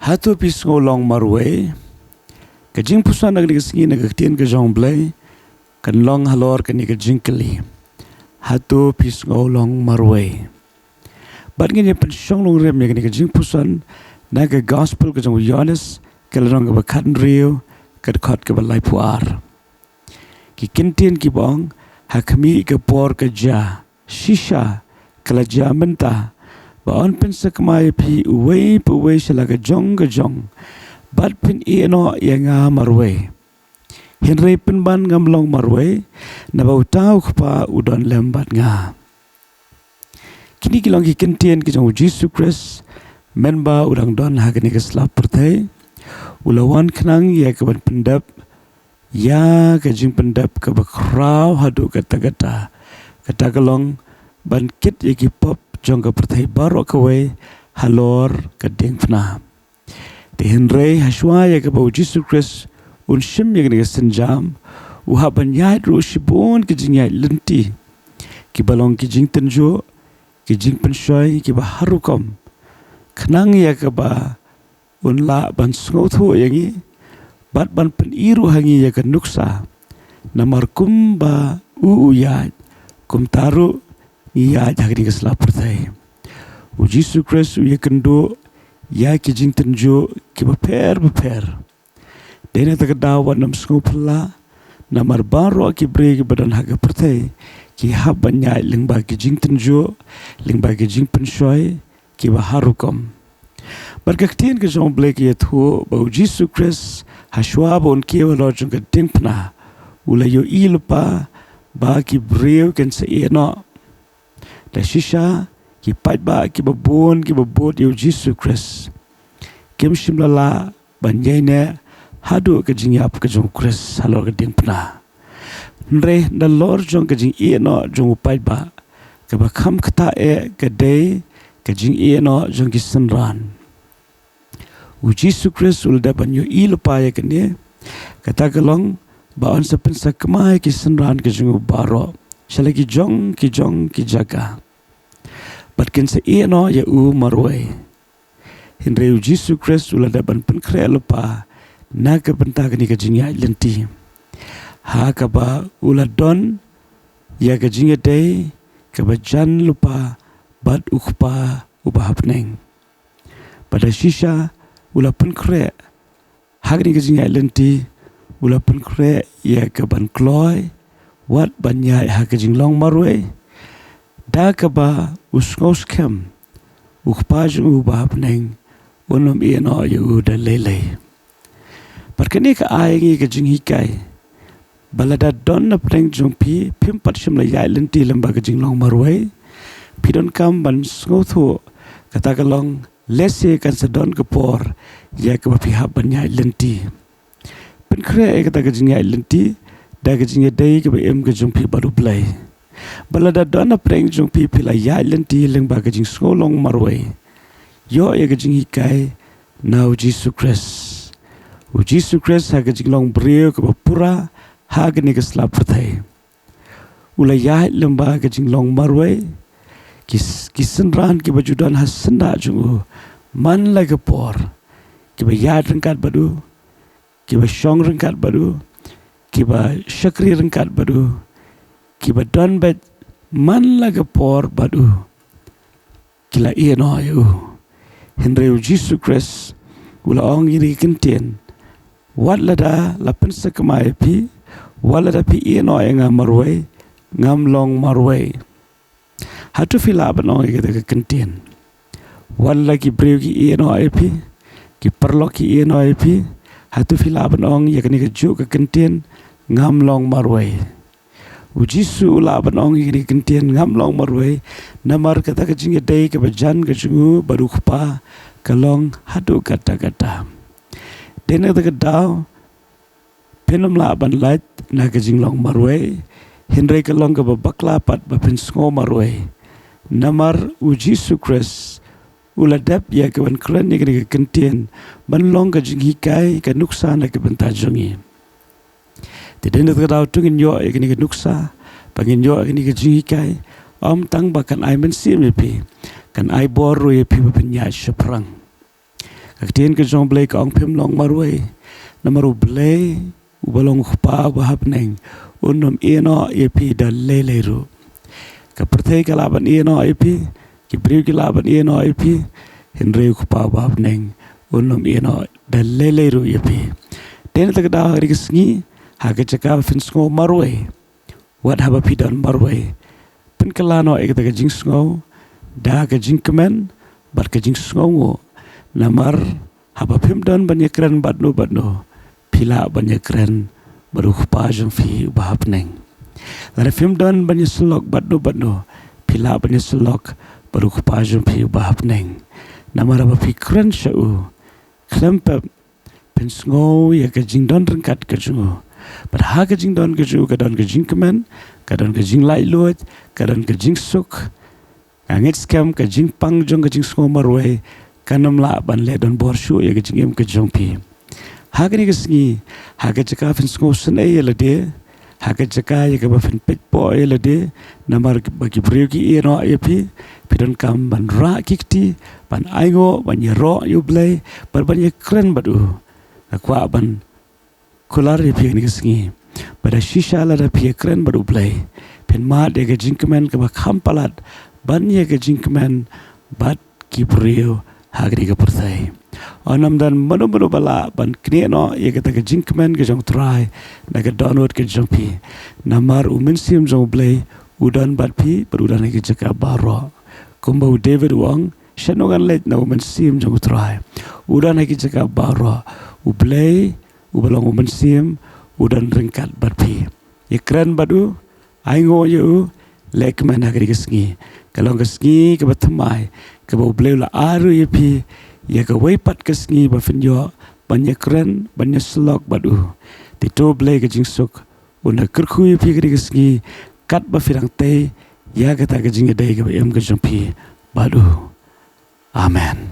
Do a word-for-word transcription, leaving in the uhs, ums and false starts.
Hato phi sngew long marwei? Ka jingpuson na kane ka sngi na ka ktien ka jong U Blei kan long halor kane ka jingkylli. Hato phi sngew long marwei? Bad ngin ïa pynshong nongrim ïa kane ka jingpuson na ka gospel ka jong u Ïoannis, ka lynnong kaba khathynriew, ka dkhot kaba laiphew ar. Ki kyntien kiba ong, ha khmih ka por ka jia, shisha, ka la jia mynta, ba yn pynsakma ïa phi uwei pa uwei sha la ka jong ka jong, bad phin ïeh noh ïa nga marwei. Hynrei pynban ngam long marwei, naba uta u Kpa u don lem bad nga. Kine ki long ki kyntien ki jong u Jisu Khrist, mynba u dang don ha kane ka sla pyrthei. U la wan khnang ïa ka ban pyndep ïa ka jingpyndep kaba khraw haduh katta katta. Kata ka long ban kit ïa ki pop jong ka pyrthei baroh kawei halor ka diengphna. Te hynrei hashwa ïa kaba u Jisu Khrist un shim ïa kane ka sienjam, u hap ban ïaid ruh shibun ki jingïaid lynti, kiba long ki jingtynjuh, ki jingpynshoi, kiba har rukom, khnang ïa kaba un lah ban sngewthuh ïa ngi, bad ban pyni ruh ha ngi ïa ka nuksa. Namar kumba u u ïaid, kumta ruh ngi ïaid ha kane ka sla pyrthei. U Jisu Khrist u ïakynduh ïa ki jingtynjuh kiba pher bapher. Dei na kata ka daw wat nym sngew phylla, namar baroh ki briew kiba don ha ka pyrthei ki hap ban ïaid lyngba ki jingtynjuh, lyngba ki jingpynshoi kiba har rukom. Bad ka ktien ka jong U Blei ka ïathuh ba u Jisu Khrist, hashwa ba un kiew halor jong ka diengphna, u la ïohi lypa ba ki briew kin sa ïeh noh. Da shisha, ki paidbah kiba bun kiba bud ïa u Jisu Khrist kim shym la lah ban ïaineh haduh ka jingïap ka jong u Khrist halor ka diengphna. Hynrei nalor jong ka jingïeh noh jong u paidbah, kaba kham ktah eh ka dei ka jingïeh noh jong ki synran. U Jisu Khrist u la dep ban ïohi lypa ïa kane, kata ka long ba yn sa pynsakma ïa ki synran ka jong u baroh sha la ki jong ki jong ki jaka. Bad kin sa ïeh noh ïa u marwei. Hynrei u Jisu Khrist u la dep ban pynkhreh lypa na ka bynta kane ka jingïaid lynti, ha kaba u la don ïa ka jingïadei kaba jan lypa bad u Kpa uba ha bneng. Bad da shisha u la pynkhreh ha kane ka jingïaid lynti, u la pynkhreh ïa ka ban kloi, wat ban ïaid ha ka jinglong marwei, da kaba u sngewskhem u Kpa jong u uba ha bneng un ym ïeh noh ïa u da lei lei. Bad kane ka ai ngi ka jinghikai ba lada don na pdeng jong phi, phim pat shym la ïaid lynti lyngba ka jinglong marwei, phi donkam ban sngewthuh, kata ka long, lehse kan sa don ka por ïa kaba phi hap ban ïaid lynti. Pynkhreh ïa kata ka jingïaid lynti da ka jingïadei kaba im ka jong phi bad U Blei. Ba lada don na pdeng jong phi phi la ïaid lynti lyngba ka jingsngewlong marwei, ïoh ïa ka jinghikai na u Jisu Khrist. U Jisu Khrist ha ka jinglong briew kaba pura ha kane ka sla pyrthei, u la ïaid lyngba ka jinglong marwei. Ki s-, ki synran kiba ju don ha syndah jong u man la ka por, kiba ïaid ryngkat bad u, kiba shong ryngkat bad u, kiba shakri ryngkat bad u, kiba don beit man la ka por bad u, ki la ïeh noh ïa u. Hynrei u Jisu Khrist u la ong ïa kine ki kyntien, wat lada la pynsakma ïa phi, wat lada phi ïeh noh ïa nga marwei, ngam long marwei. Hato phi lah ban ong ïa kata ka kyntien? Wat la ki briew ki ïeh noh ïa phi, ki paralok ki ïeh noh ïa phi, hato phi lah ban ong ïa kane kajuh ka kyntien, ngam long marwei? U Jisu u lah ban ong ïa kane ka kyntien, ngam long marwei, namar kata ka jingïadei kaba jan ka jong u bad u Kpa ka long haduh katta katta. Dei na kata ka daw, phin ym lah ban lait na ka jinglong marwei, hynrei ka long kaba bakla pat ba phin sngew marwei. Namar u Jisu Khrist u la dep ïa ka ban kren ïa kane ka kyntien ban long ka jinghikai, ka nuksa na ka bynta jong ngi. Te dei na kata ka daw to ngin ïoh ïa kane ka nuksa, ba ngin ïoh ïa kane ka jinghikai, ym tang ba kan ai mynsiem ïa phi, kan ai bor ruh ïa phi ba phin ïaid shaphrang. Ka ktien ka jong U Blei ka ong, phim long marwei, namar U Blei uba long U Kpa uba ha bneng un ym ïehnoh ïa phi da lei lei ruh. Ka pyrthei ka lah ban ïehnoh ïa phi, ki briew ki lah ban ïehnoh ïa phi, hynrei U Kpa uba ha bneng un ym ïehnoh da lei lei ruh ïa phi. Te na kata ka daw ha kane ka sngi, ha ka jaka ba phin sngew marwei, wat haba phi don marwei, pynkylla noh ïa kata ka jingsngew da ka jingkmen bad ka jingsngewnguh. Namar haba phim don ban ïakren bad uno bad uno, phi lah ban ïakren bad U Kpa jong phi uba ha bneng. Lada phim don ban ïasyllok bad uno bad uno, phi lah ban ïasyllok bad U Kpa jong phi uba ha bneng. Namar haba phi kren sha u, khlem pep phin sngew ïa ka jingdon ryngkat ka jong u. Bad ha ka jingdon ka jong u ka don ka jingkmen, ka don ka jinglaitluid, ka don ka jingsuk. Nga ngeit skhem ka jingpang jong ka jingsngew marwei kan ym lah ban leh donbor shuh ïa ka jingim ka jong phi. Ha kane ka sngi, ha ka jaka phin sngewsynei ïa lade, ha ka jaka ïa kaba phin peit poh ïa lade, namar ba ki briew ki ïehnoh ïa phi, phi donkam ban rah ki kti, ban ainguh, ban ïaroh ïa U Blei, bad ban ïakren bad u. Nga kwah ban kular ïa phi ha kane ka sngi ba da shisha lada phi ïakren bad U Blei, phin mad ïa ka jingkmen kaba kham palat ban ïa ka jingkmen bad ki briew ha kane ka pyrthei. Yn ym don mano mano ba lah ban knieh noh ïa kata ka jingkmen ka jong U Trai na ka dohnud ka jong phi. Namar U Mynsiem jong U Blei u don bad phi bad u don ha ki jaka baroh. Kumba u David u ong, shano ngan leit na U Mynsiem jong U Trai? U don ha ki jaka baroh. U Blei uba long U Mynsiem u don ryngkat bad phi. Ïakren bad u, ainguh ïa u, leh kmen ha kane ka sngi. Ka long ka sngi kaba thymmai kaba U Blei u la ai ruh ïa phi ïa kawei pat ka sngi ba phin ïoh ban ïakren, ban ïasyllok bad u. Te to U Blei ka jingsuk un da kyrkhu ïa phi ha kane ka sngi, katba phi dang tei ïa kata ka jingïadei kaba im ka jong phi bad u. Amen.